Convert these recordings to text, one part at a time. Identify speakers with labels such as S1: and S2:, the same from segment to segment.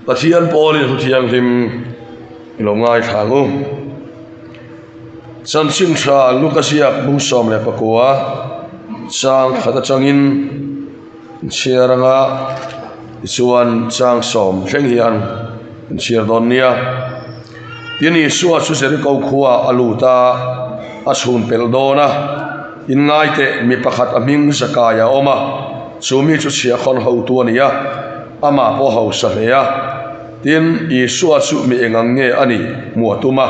S1: Pathian pawlin thu thianghlim i lo ngaithla ang u. Chanchin tha Luka ziak bung 19 chang khat atangin chhiar anga tichuan chang sawm thleng hian kan chhiar dawn nia. Tin Isua chu Jeriko khua a lut a, a chhun pelh dawn a, inngai teh mi pakhat a hming Zakai a awm a, chu mi chu chhiahkhawn hotu a ni a, amah pawh hausa hle a. Tin, Isua chu mi eng ang nge a nih hmuh a tum a,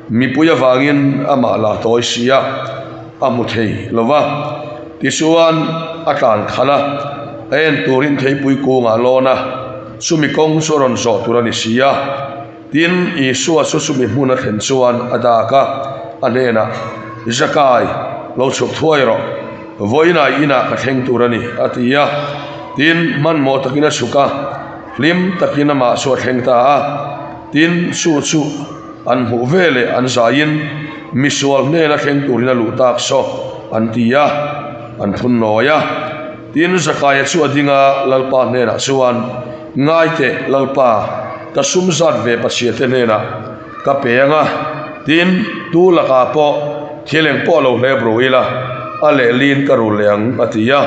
S1: mipui avangin amah la tawi si a, a hmu thei lo va. Tichuan, a tlan khalh a, a en turin theipui kungah a lawn a, chumi kawng chu a rawn zawh tur a ni si a. Tin, Isua chu chumi hmun a thlen chuan a dak a, a hnenah, Zakai, lo chhuk thuai rawh, vawiinah inah ka thleng tur a ni, a ti a. Tin, hmanhmawh takin a chhuk a, hlim takin amah chu a thleng ta a. Tin, chu chu an hmuh ve leh an zaiin, Misual hnena thleng turin a luh tak saw, an ti a, an phun nawi a. Tin, Zakaia chu a ding a, Lalpa hnenah chuan, Ngai teh, Lalpa, ka sum zat ve Pathiante hnenah ka pe ang a, tin, tu lakah pawh thil eng pawh lo hlep ru ila, a lehlin ka rul leh ang, a ti a.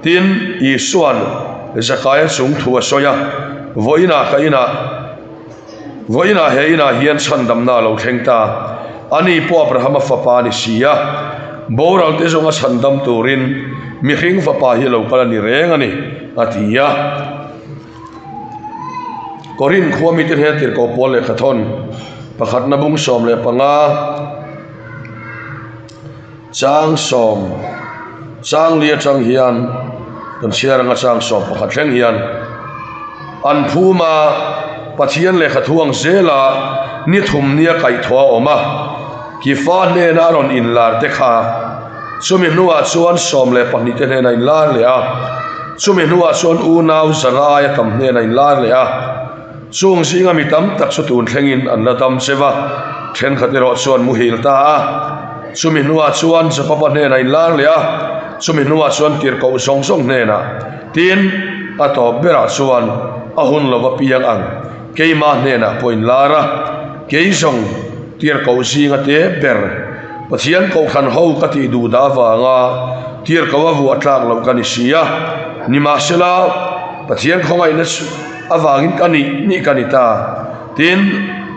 S1: Tin, Isua'n Zakaia chung thu a sawi a, Vawiinah ka inah, vawiinah he inah hian chhandamna a lo thleng ta, ani pawh Abrahama fapa a ni si a, boral te zawnga chhandam turin mihring fapa hi a lo kal a ni reng a ni, a ti a. Korin khua mite hnen tirhkoh pawl lehkha thawn pakhatna bung 15 chang sawm chang li atang hian kan chhiar anga chang 11 thleng hian an phum a Pathian lehkha thu ang zela ni thum nia kaihthawh a awm a Kifa hnena a rawn inlar te kha chumi hnuah chuan 12 te hnena inlar leh a chumi hnuah chuan unau zanga aia tam hnena inlar leh a chung zinga mi tam tak chu tun thlengin an la dam che va thenkhat erawh chuan muhil ta a chumi hnuah chuan Jakoba hnena inlar leh a chumi hnuah chuan tirhkoh zawng zawng hnena tin a tawp berah chuan a hun lova piang ang keimah hnenah pawh inlar a kei zawng tirhkoh zinga te ber Pathian kohhran ho ka tih duh dah avanga tirhkoh a vuah tlak loh ka ni si a nimahsela Pathian khawngaihna avangin ka nih nih ka ni ta tin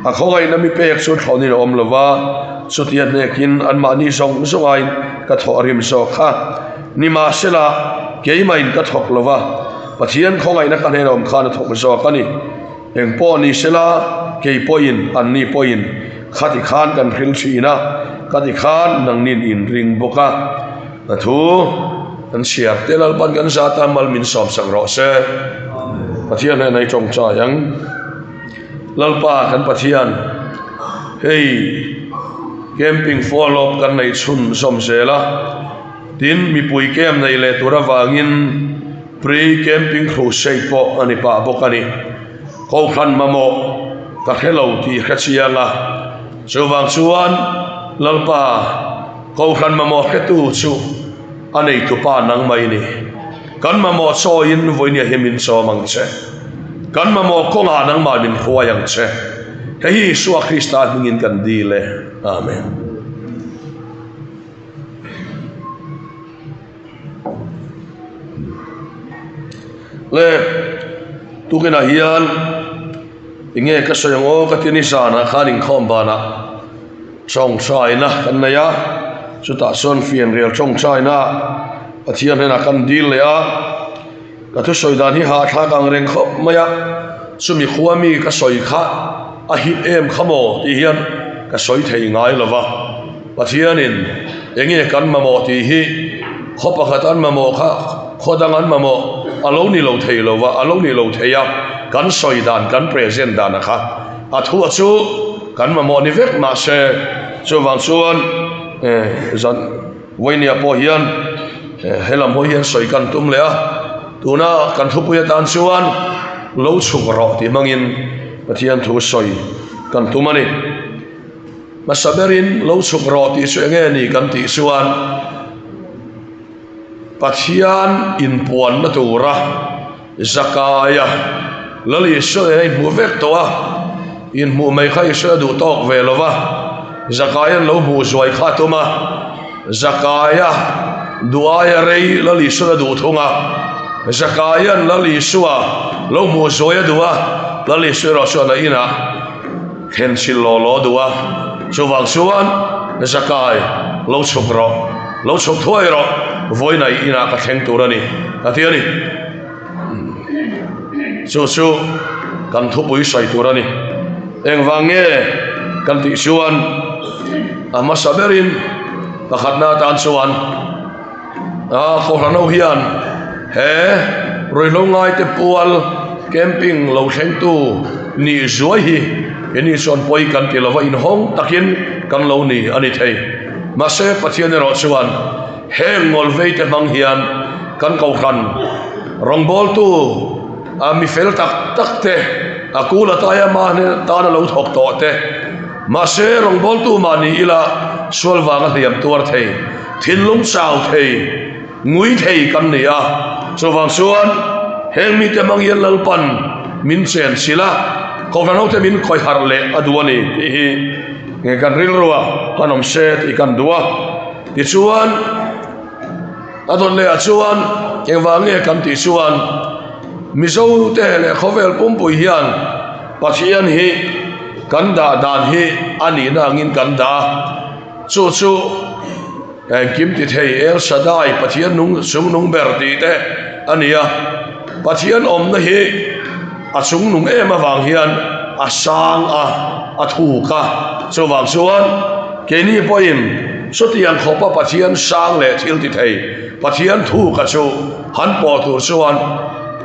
S1: a khawngaihna mi pek chu thlawhnin a awm lova chutia hnekin anmahni zawng zawngain ka thawh a rim zawk kha nimahsela keimahin ka thawk lova Pathian khawngaihna ka hnena awm khan a thawk zawk a ni eng pawh ni sela kei pawhin anni pawhin khati khan kan hril thin a khati khan nangnin in ring bawk a a thu kan chhiar te Lalpan kan zat a mal min sawm sak rawh se Pathian hnena i tawngtai ang Lalpa kan Pathian hei camping follow up kan nei chhun zawm zel a tin mipui camp nei leh tur avangin pre camping crusade pawh a ni pah bawk a ni kohhran mamawh ka hrelo tih hre chiang a chuvang chuan Lalpa kohhran mamawh hretu chu a nei tupa nang mai ni kan mamawh chawiin vawinia hi min chawm ang che kan mamawh kawngah nangmah min hruai ang che hei hi Isua Krista hmingin kan dil e amen. Le tukinah hian enge ka sawi ang aw ka ti ni zanah khan inkhawm banah tawngtaina kan nei a chutah chuan fianrial tawngtaina Pathian hnenah kan dil leh a ka thusawi dan hi hahthlak ang reng khawp mai a chumi khua mi ka sawi kha a hit em kha maw tih hian ka sawi thei ngai lo va Pathianin enge kan mamawh tih hi khaw pakhat an mamawh kha khaw dang an mamawh a lo ni lo thei lo va a lo ni lo thei a kan sawi dan kan present dan a kha a thu a chu kan mamawh ni vek mahse chuvang chuan zan vawinia pawh hian helam hawi hian sawi kan tum leh a tuna kan thupui atan chuan lo chhuk rawh tih hmangin Pathian thu sawi kan tum a ni. Hmasa berin lo chhuk rawh tih chu enge ni kan tih chuan Pathian inpuanna tura Zakaia. Lal Isua nen a inhmuh vek tawh a, inhmuh mai kha Isua a duh tawk ve lo va, Zakaia'n lo hmuh zuai kha a tum a, Zakaia duh aia rei Lal Isua'n a duh thung a, Zakaia'n Lal Isua lo hmuh zuai a duh a, Lal Isua erawh chuan a inah thlen chhilh law law a duh a, chuvang chuan Zakai lo chhuk rawh, lo chhuk thuai rawh, vawiinah i inah ka thleng tur a ni, a ti a ni. Chu chu kan thupui sawi tur a ni. Engvang nge kan tih chuan a hmasa berin pakhatna atan chuan a Kohhran ho hian he ruihhlo ngaite pual camping lo thlengtu nih zuai hi keini chuan pawi kan ti lova inhawng takin kan lo ni a ni thei. Mahse Pathian erawh chuan Heng ngawlveite hmang hian kan kohhran rawngbawltu a mi fel tak tak te, a kul ataia mahni tana lo thawk tawh te, mahse rawngbawltu mahni ila sual vanga hliam tuar thei, thinlung chau thei, ngui thei kan ni a. Chuvang chuan heng mite hmang hian Lalpan min chen chilh a, kohhran hote min khawih harh leh a duh a ni tih hi nge kan rilrua kan awm se tih kan duh a. Tichuan, a dawt lehah chuan engvang nge kan tih chuan Mizote leh khawvel pumpui hian Pathian hi kan dah dan hi a nihna angin kan dah a, chu chu engkim ti thei El Shaddai Pathian nung chung nung ber tih te a ni a, Pathian awmna hi a chung nung em avang hian a sang a, a thuk a, chuvang chuan keini pawhin chutiang khawpa Pathian sang leh thil ti thei Pathian thuka chu han pawh tur chuan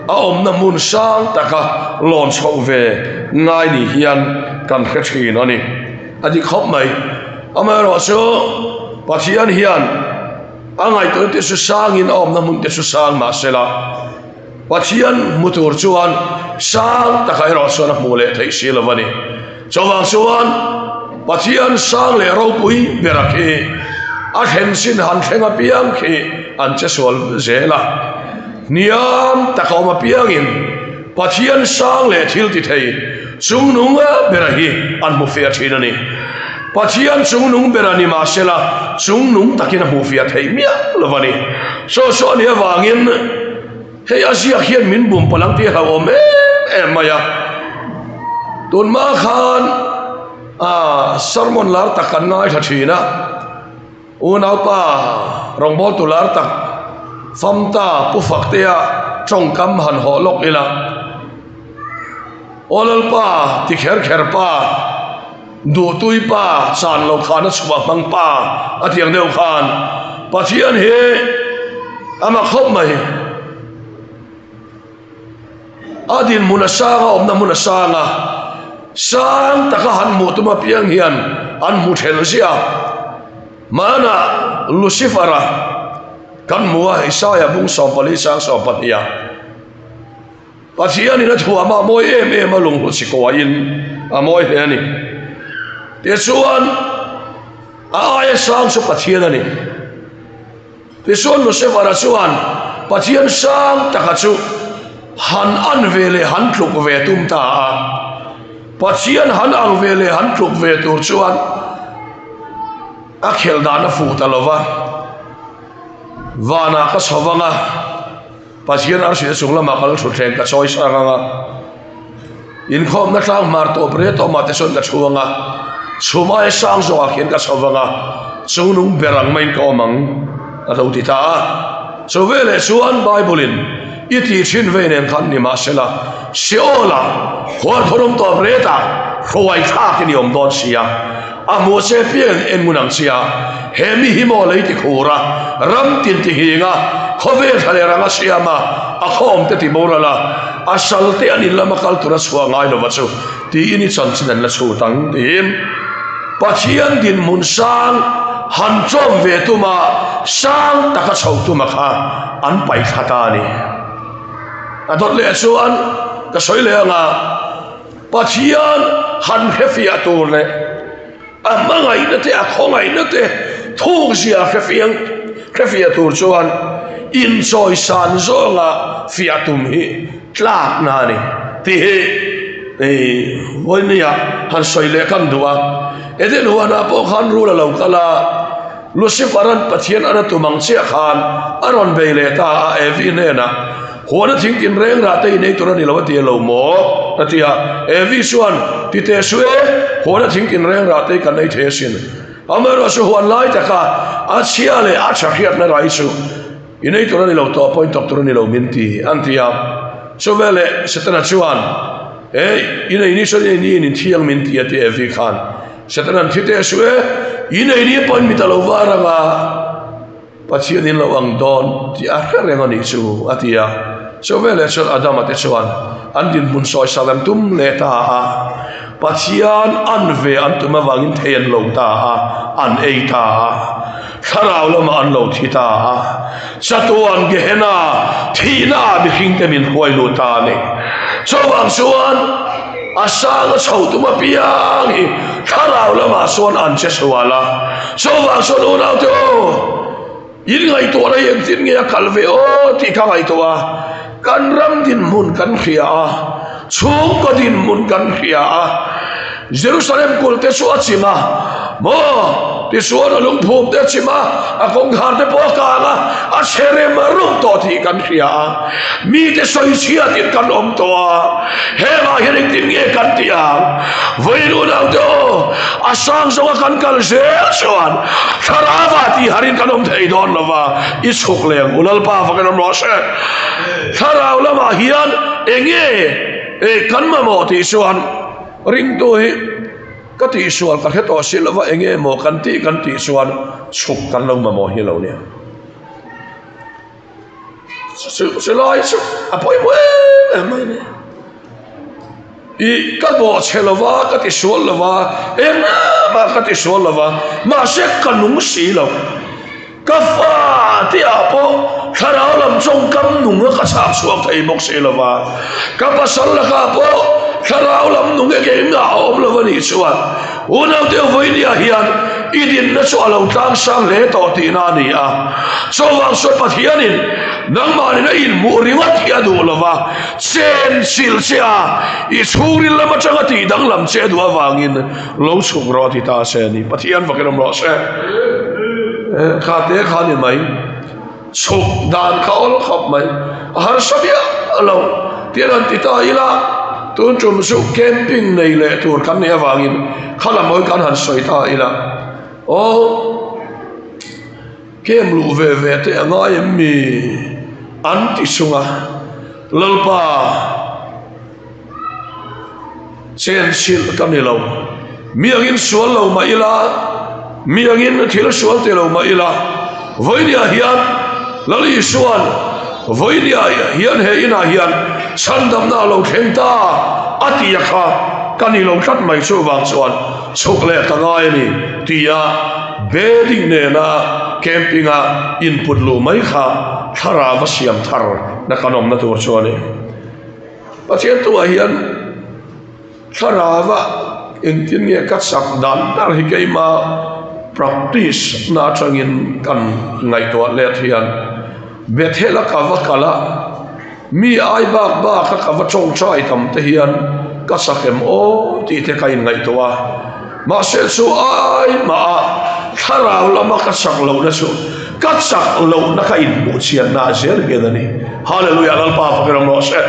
S1: a awmna hmun sang taka lawn chhoh ve ngai ni hian kan hre thin a ni. A dik khawp mai. Amaherawhchu Pathian hian a ngaihtuahna te chu sangin a awmna hmun te chu sang mahsela, Pathian hmu tur chuan sang takah erawh chuan a hmuh leh theih si lo a ni. Chuvang chuan Pathian sang leh ropui bera khi a thlen chin han thleng apiang khi an che sual zel a. Hniam taka awm apiangin Pathian sang leh thil ti thei chungnung bera hi an hmu fiah thin a ni. Pathian chungnung bera ni mahsela chungnung takin a hmuh fiah theih miah lo a ni. Saw saw a nih avangin hei a ziak hian min bum palh ang tih a hlauhawm em em mai a. Tun hma khan sermon lar tak kan ngaithla thin a. Unaupa rawngbawltu lar tak Famta Pu Faktea tawngkam han hawh lawk ila. Aw Lalpa ti kher kher pa, duhtui pa, chan lo khan a chhuah hmang pa a tiang deuh khan Pathian hi a mak khawp mai. A dinhmun a sang a, awmna hmun a sang a, sang taka han hmuh tum apiang hian an hmu thelh ziah a. Hmanah Lucifer-a kan hmu a, Isaia bung 14 sang 12 ah. Pathianin a thuam a, a mawi em em a, lunghlu chi kuahin a mawi hle a ni. Tichuan, a aia sang chu Pathian a ni. Tichuan Lucifer-a chuan Pathian sang taka chu han an ve leh han tluk ve tum ta a. Pathian han ang ve leh han tluk ve tur chuan a khelh dan a fuh ta lo va, Vanah ka chho vang a, Pathian arsi chung lamah ka lo thut thleng ka chawi sang ang a, inkhawmna tlang hmar tawp riat awmah te chuan ka thu ang a, chhum aia sang zawkah khian ka chho vang a, chungnung ber ang maiin ka awm ang a lo ti ta a. Chu veleh chuan Bible-in i tih thin vei nen khan ni mahsela Seol-ah hualthawnawm tawp retah hruai thlakin i awm dawn si a. A hmuh che piang en ngun ang chia, he mi hi maw lei ti khur a, ram tin ti nghing a, khawvel thla leh rang a siam a, a khawm te ti boral a, a sal te an in lama kal tur a chhuah ngai lova chu tiin i chanchin an la chhut ang tiin Pathian dinhmun sang han tlawm ve tum a, sang taka chho tum a kha an paih thla ta a ni. A dawt leh chuan ka sawi leh ang a. Pathian han hrefiah tur leh a hmangaihna te, a khawngaihna te thukzia hrefiang hrefiah tur chuan inchawisan zawnga fiah tum hi tlakna a ni. tih hi vawinia han sawi leh kan duh a. Eden huanah pawh khan rul a lo kal a, Lucifer-a'n Pathian a ra tum ang chiah khan a rawn bei leh ta a, Evi hnenah, Huana thing tinreng rah te i nei tur a ni lo a ti a lo maw? a ti a. Evi chuan, Ti teh suh e, huana thing tinreng rah te i kan ei thei asin. Amaherawhchu huan lai taka a chhia leh a tha hriatna rai chu i nei tur a ni lo tawh pawhin tawp tur a ni lo min ti, an ti a. Chuveleh Setana chuan, Ei, i nei ni chuan i nei ni in inthiang min ti a ti Evi khan. Setana'n thi teh suh e, i nei ni pawhin mit a lo var ang a, Pathian in lo ang dawn tih a hre reng a nih chu, a ti a. Chuveleh chuan Adama te chuan an dinhmun sawisak an tum leh ta a. Pathian an ve an tum avangin thei an lo ta a, an ei ta a. Thlarau lamah an lo thi ta a. Chatuan Gehenna thihna ah mihringte min hruai lut ta a ni. Chuvang chuan a sanga chho tum apiang hi thlarau lamah chuan an che sual a. Chuvang chuan unaute aw, in ngaihtuahna hi engtin nge a kal ve aw tih ka ngaihtuah a. Kan ram dinhmun kan hria a, chhungkaw dinhmun kan hria a, Jerusalem kulh te chu a chim a, maw? Tichuan a lungphum te a chim a, a kawngkhar te pawh a kang a, a chhe rem rum tawh tih kan hria a, mite sawi chhiatin kan awm tawh a, hengah hian engtin nge kan tih ang? Vawiin unaute aw, a sang zawnga kan kal zel chuan thlarauah tih harin kan awm thei dawn lo va, i chhuk leng u Lalpa fakin awm rawh se. Thlarau lamah hian enge kan mamawh tih chuan ringtu hi ka tihsual ka hre tawh si lova enge maw kan tih kan tih chuan chhuk kan lo mamawh hi lo nia. Chu lai chu a pawimawh em em mai a ni. I ka bawhchhe lova ka tisual lova engmah ka tisual lova mahse ka nung si lo. Ka fa tihah pawh thlarau lam tawngkam nung a ka chhak chhuak thei bawk si lo va, ka pasal lakah pawh thlarau lam nung eng engah a awm lo a nih chuan unaute vawinia hian i dinna chu a lo tlang sang hle tawh tihna a ni a. Chuvang chuan Pathianin nangmahnin a inhmuh ringawt hi a duh lo va, chen chilh che a, i chhungril lam atanga tih danglam che a duh avangin Lo chhuk rawh a ti ta se a ni. Pathian vakin awm rawh se. Kha te kha ni mai. Chhuk dan kha awl khawp mai. A harsa viau lo. Tian han ti ta ila, tun tum chu camping nei leh tur kan nih avangin kha lam hawi kan han sawi ta ila. Aw, camp luh ve ve te a ngai em mi? An ti chung a, Lalpa, Chen hrilh ka ni lo. Mi angin sual lo mah ila, mi angin thil sual ti lo mah ila, vawinia hian Lal Isua'n vawinia hian he inah hian chhandamna a lo thleng ta a tih a kha ka ni lo tlat mai chuvang chuan chhuk leh ka ngai a ni tia bedding nena camping-a input luh mai kha thlarau a siam thar na kan awmna tur chu a ni. Pathian tunah hian thlarauah engtin nge ka chak dan ber hi keima practice na atangin kan ngaihtuah let hian Bethel a ka va kal a, mi ai bak bak a ka va tawngtai tam te hian ka chak em aw tih te ka inngaihtuah a. Mahse chu ai mah a thlarau lama ka chak lohna chu ka chak lohna ka inhmuh chianna ah zel hian a ni. Hallelujah Lalpa fakin awm rawh se.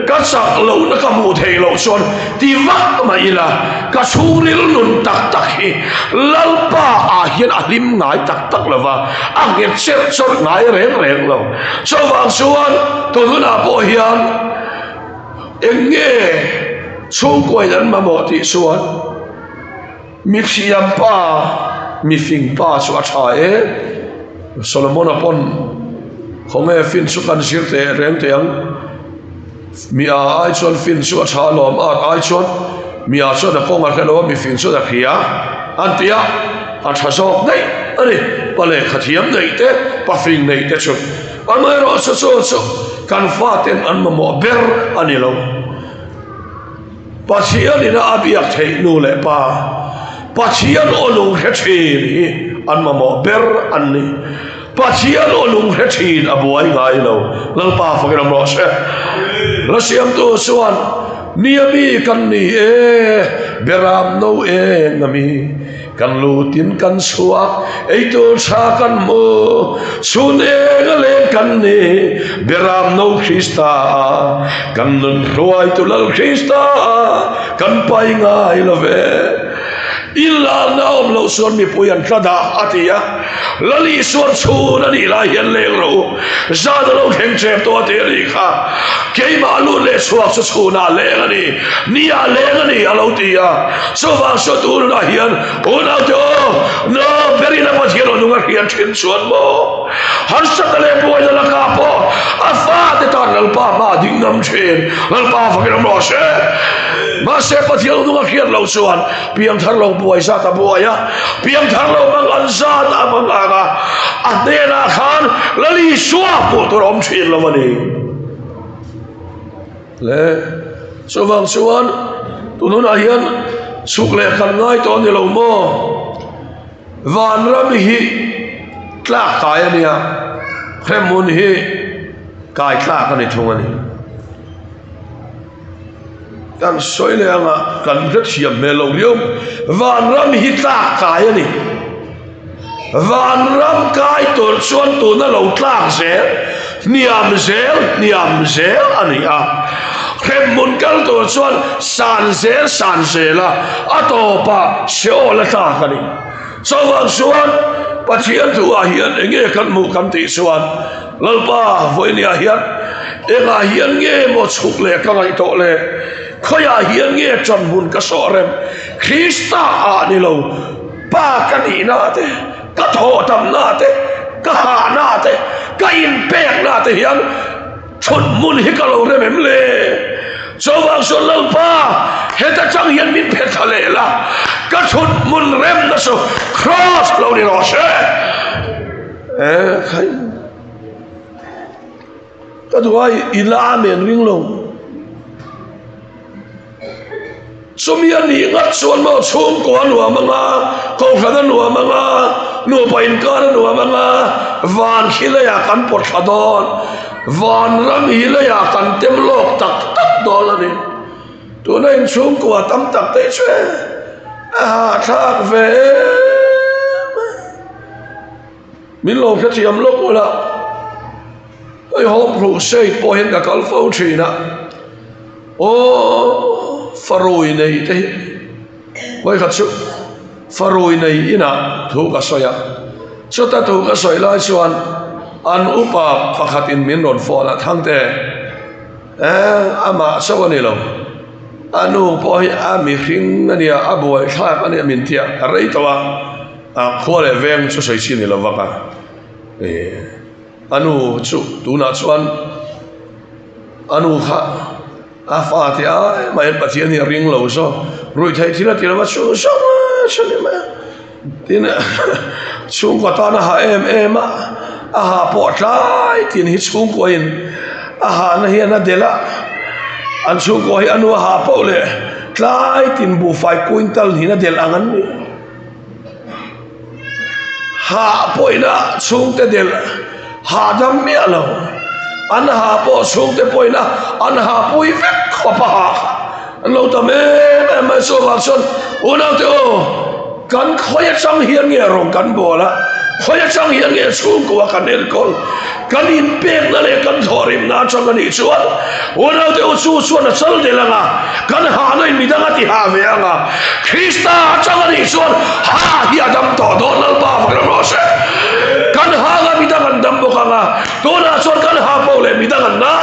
S1: Ka chak lohna ka hmuh theih loh chuan ti vak mah ila ka chhungril nun tak tak hi Lalpa ah hian a hlim ngai tak tak lo va, a nghet cherh chawrh ngai reng reng lo. Chuvang chuan tun hunah pawh hian Eng nge chhungkuain an mamawh tih chuan mithiam pa, mifing pa chu a tha e. Solomon-a pawn khawnge fin chu kan zir teh reng teh ang. Mi a ai chuan fin chu a tha alawm, at ai chuan mi a chuan a kawng a hre lo a, mifing chuan a hria an ti a, a tha zawk daih a ni. Pa lehkha thiam neih te, pa fing neih te chu. Amaherawhchu chu chu kan faten an mamawh ber a ni lo. Pathian ina a biak theih nu leh pa, Pathian aw lung hre thin hi an mamawh ber an ni. Pathian aw lung hre thin a buai ngai lo. Lalpa fakin awm rawh se. La siamtu chuan Nia mi kan ni e, Beram no eng a mi. Kan lutin kan chhuak, eitur tha kan hmu, chhun eng a leng kan ni, Beram no Krista, kan nun hruaitu Lal Krista, kan pai ngai lo ve. I lalna awm loh chuan mipui an tla dah, a ti a. Lal Isuan chhun a nih lai hian leng rawh u, zan a lo thleng ṭep tawh a ti a nih kha. Keimah lut leh chhuak chu chhunah leng a ni, niah leng a ni a lo ti a. Chuvang chu tunah hian unaute aw, no berin a Pathian aw nung a hriat ṭhin chuan maw? Harsatna leh buaina lakah pawh a fate tan Lalpa hma a ding ngam ṭhin. Lalpa fakin awm rawh se. Mahse Pathian aw nung a hriat loh chuan Piangthar lo buai zat a buai a, piangthar lo mang an zat a mang ang a, a hnenah khan Lal Isua hmuh tur a awm thin lo a ni. Le chuvang chuan tun hunah hian chhuk leh kan ngai tawh a ni lo maw? Vanram hi tlak kai a nia, hremhmun hi kai tlak a ni thung a ni. Kan sawi leh anga kan hrethiam hmel lo riau. Vanram hi tlak kai a ni. Vanram kai tur chuan tuna lo tlak zel, hniam zel, hniam zel a ni a. Hremhmun kal tur chuan san zel, san zel a, a tawpah Sheol a tlak a ni. Chuvang chuan Pathian thuah hian enge kan hmuh kan tih chuan Lalpa vawinia hian engah hian nge maw chhuk leh ka ngaih tawh le? Khawiah hian nge ṭanhmun ka sawh rem? Krista ah ni lo, Pa ka nihna te, ka thawhtamna te, ka hahna te, ka inpekna te hian ṭhut hmun hi ka lo rem em le? Chuvang chuan Lalpa, heta chang hian min phe thla leh la, ka ṭhut hmun remna chu Kraws lo ni rawh se. Eh khai ka duh a i la amen ring lo chumi a nih ngat chuan maw chhungkaw a nuam anga kohhran a nuam anga nupa inkar a nuam anga van khi leiah kan pawt thla dawn van ram hi leiah kan tem lawk tak tak dawn a ni tuna inchhungkua tam tak te chu e a hahthlak ve em a. Min lo hrethiam lawk ula, hei Home Crusade pawh hian ka kal fo thin a, aw farui nei te hi vawikhat chu farui nei inah thu ka sawi a, chuta thu ka sawi lai chuan an upa pakhatin min rawn phone a, Thangte eh amah chauh a ni lo, a nu pawh hi a mihring a nia, a buaithlak a nia min ti a, a rei tawh a. A khua leh veng chu sawi chi ni lo vak a, a nu chu tunah chuan a nu kha a fa te ai mai Pathian hi a ring lo zawk, ruihtheih thil a ti lo va chu zawk a chu ni mai a, tin chhungkaw tan a ha em em a, a ha pawh tlai tin hi chhungkaw in a hahna hian a delh a, an chhungkaw hi a nu a ha poh leh tlai tin buhfai quintal hnin a delh ang an ni. Hah pawhina chhungte delh hahdam miah lo, an ha pawh chhungte pawhina an ha pui vek khawp a hah kha an lo tam em em mai. Chuvang chuan unaute aw, kan khawi atang hian nge rawng kan bawl a, khawi atang hian nge chhungkua kan enkawl, kan inpekna leh kan thawhrimna atang a nih chuan unaute u chu chuan a chal delh ang a, Kan hahna in midang a ti hah ve ang a, Krista atang a nih chuan ha hi a dam tawh dawn Lalpa fak ram rawh se. Kan hang a midang an dam bawk ang a, tunah chuan kan ha poh leh midang an na,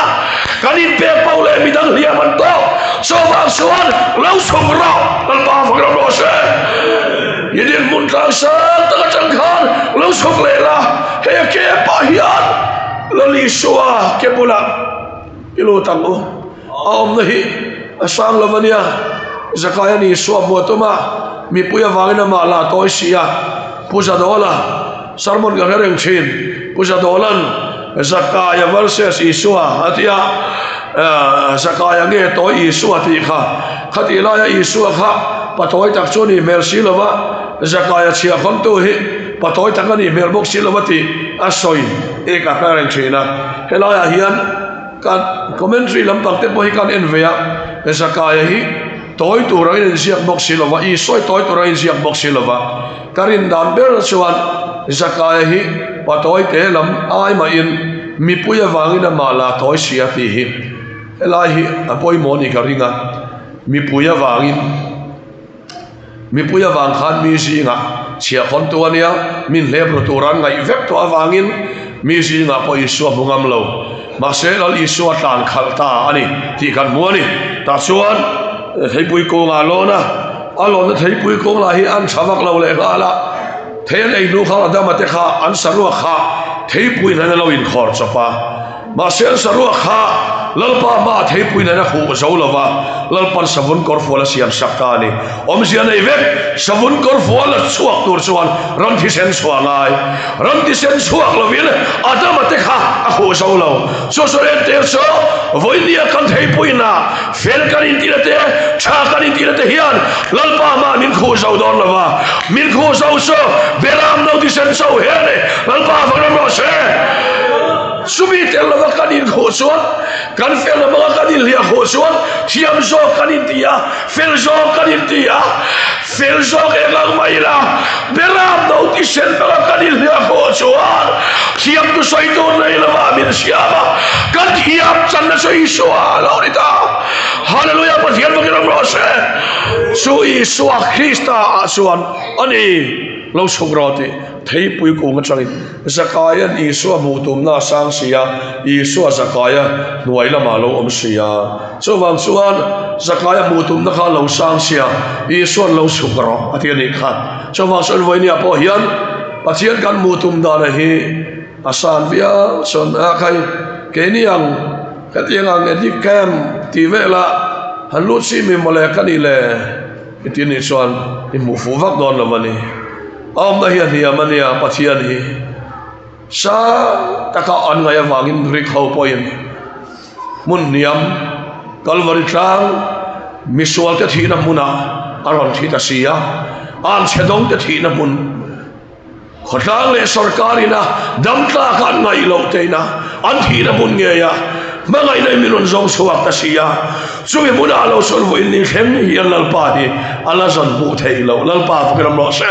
S1: kan inpek poh leh midang hliam an tawk, chuvang chuan lo chhuk rawh Lalpa fak ram rawh se. I dinhmun tlang sang tak atang khan lo chhuk leh la, hei a ke pah hian Lal Isua ke bulah i lut ang u. A awmna hi a sang lo a nia, Zakai a ni suah buah tum a, mipui avangin amah la tawi si a, Pu Zadawla sermon ka hre reng thin, Pu Zadawla'n Zakaia versus Isua a ti a, Zakaia nge tawi Isua tih kha, khatih laia Isua kha patawi tak chu a nih hmel si lo va, Zakaia chhiahkhawntu hi. patawi tak a nih hmel bawk si lo a tih a sawi ek a hre reng thin a. Helaiah hian kan commentary lampang te pawh hi kan en ve a, Zakaia hi tawi tur angin a inziak bawk si lo va, Isua hi tawi tur angin a inziak bawk si lo va. Ka rin dan ber chuan Zakaia hi patawi te lam ai mahin mipui avangin amah la tawi si a tih hi helai hi a pawimawh a nih ka ring a, mipui avangin. Mipui avang khan mi zingah chhiahkhawntu a nia, min hlep ru tur an ngaih vek tawh avangin mi zingah pawh Isua hmu ngam lo. Mahse Lal Isua tlan khalh ta a ni tih kan hmu a ni. Tah chuan theipui kungah a lawn a, a lawnna theipui kung lah hi an tha vak lo leh nghal a, thei an ei hnu khan Adama te kha an saruak kha theipui hnan a lo inkhawr chawp a. Mahse an saruak kha Lalpa hmaah theipui nen a huh zo lo va, Lalpan savun kawrfual a siam sak ta a ni. Awmzia nei vek, savun kawrfual a chhuak tur chuan ram thisen chhuah a ngai. Ram thisen chhuak lovin Adama te kha a huh zo lo. Chu chu entir chu vawinia kan theipuina fel kan intihna te, tha kan intihna te hian Lalpa hmaah min khuh zo dawn lo va. Min khuh zo chu Beram no thisen cho he a ni. Lalpa vang ram rawh se. Chumi tel lova kan inkhuh chuan, kan fel hmanga kan inhliah khuh chuan thiam zawk kan inti a, fel zawk kan inti a, fel zawk eng ang mai ila, beram no tisen hmanga kan inhliah khuh chuan thiam tu sawi tur nei lova min siam a, kan thiam channa chu Isua a lo ni ta. Hallelujah Pathian bawkin awm rawh se. Chu Isua Krista ah chuan a ni lo chhuk rawh tih theipui kung atangin Zakaia'n Isua hmuh tumna a sang si a, Isua Zakaia hnuai lamah a lo awm si a. Chuvang chuan Zakaia hmuh tumna kha a lo sang si a, Isua'n lo chhuk rawh a ti a nih kha. Chuvang chuan vawinia pawh hian Pathian kan hmuh tum dana hi a san viau chuan a khai keini ang hetiang ang edit camp tih velah han lut si mi mawle ka nih le i ti nih chuan i hmuh fuh vak dawn lo a ni. A awmna hi a hniam a nia, Pathian hi sang taka an ngaih avangin Greek ho pawhin hmun hniam Kalvari tlang misualte thihna hmunah a rawn thi ta si a, anchhe dawngte thihna hmun khawtlang leh sorkarina dam tlaka an ngaih loh teina an thihna hmun ngeia hmangaihna in min rawn zawng chhuak ta si a. Chumi hmunah lo sawn vawiin ni thleng hian Lalpa hi a la zawn hmuh theih loh. Lalpa fakin awm rawh se.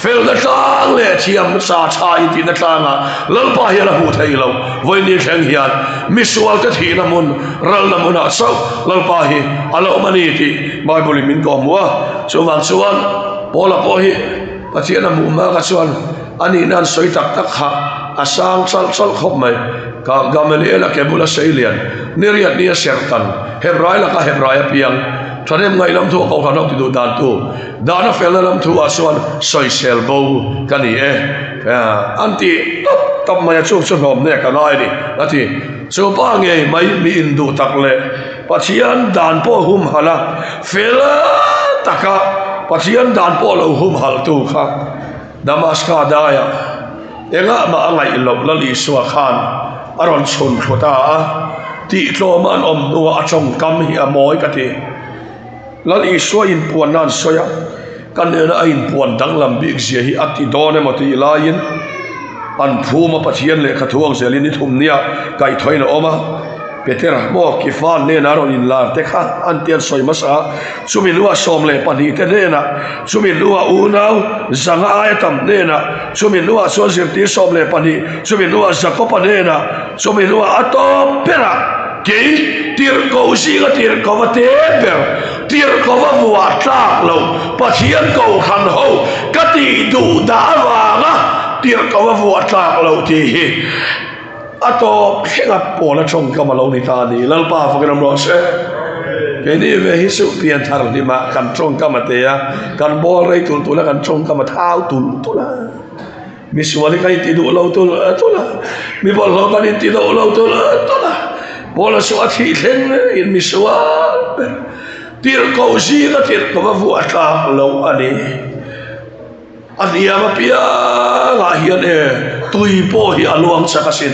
S1: Felna tlang leh thiam sa tha intihna tlangah Lalpa hi a la hmuh theih loh. Vawiin ni thleng hian misualte thihna hmun, ralna hmunah chauh Lalpa hi a la awm a ni tih Bible in min kawhhmuh a. Chuvang chuan Paula pawh hi Pathian a hmuh hma kha chuan a nihna an sawi tak tak kha a sang chalh chalh khawp mai. Ka Gamaliel a ke bula sei lian, ni riat ni a serh tan, Hebrai laka Hebrai a piang, thahnem ngaih lam thu a kohhran ho ti duh dan tu, dan a felna lam thu ah chuan sawisel bo ka ni e, an ti tawp tawp mai a, chu chu hlawm hnek a ngai a ni, a ti. Chu pa ngei mai mi induh tak leh Pathian dan pawh humhalh a, fel taka Pathian dan pawh lo humhalh tu kha Damaska daiah engah mah a ngaih loh Lal Isua khan a rawn chhun thlu ta a, tihtlawma an awm hnuah a tawngkam hi a mawi ka ti. Lal Isua inpuanna an sawi a, ka nena a inpuan danglam bik zia hi a ti dawn emaw tih laiin an phum a Pathian lehkha thuang zelin ni thum nia kaihthawhin a awm a, Petera maw Kifan hnenah a rawn inlar te kha an ti an sawi hmasa a, chumi hnuah 12 te hnenah, chumi hnuah unau zanga aia tam hnenah, chumi hnuah chuan zirtir 12, chumi hnuah Jakoba hnenah, chumi hnuah a tawp berah kei tirhkoh zinga tirhkoh a te ber, tirhkoh a vuah tlak lo Pathian kohhran ho ka tih duh dah avanga tirhkoh a vuah tlak lo tih hi. A tawp thleng a pawl a tawngkam a lo ni ta a ni. Lalpa fakin awm rawh se. Keini ve hi chu pianthar hlima kan tawngkam a te a, kan bawl rei tul tul a, kan tawngkam a thau tul tul a. Misual hi kan inti duh lo tul tul a, mi bawlhhlawh kan inti duh lo tul tul a. Paula chu a thih thleng in misual ber tirhkoh zinga tirhkoh a vuah tlak loh a ni. A hniam apiangah hian e tui pawh hi a luang chak asin.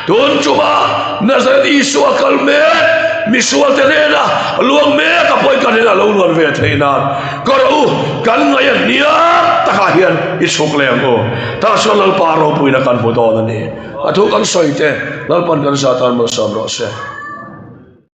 S1: Tun chuma Nazareth Isua kal mek. Misualte hnena luang mek a pawi kan hnena lo luan ve theih nan ka rawh u, kan ngaih a hniam takah hian i chhuk leh ang u. Tah chuan Lalpa ropuina kan hmu dawn a ni. A thu kan sawi te Lalpan kan zah tan malsawm rawh se.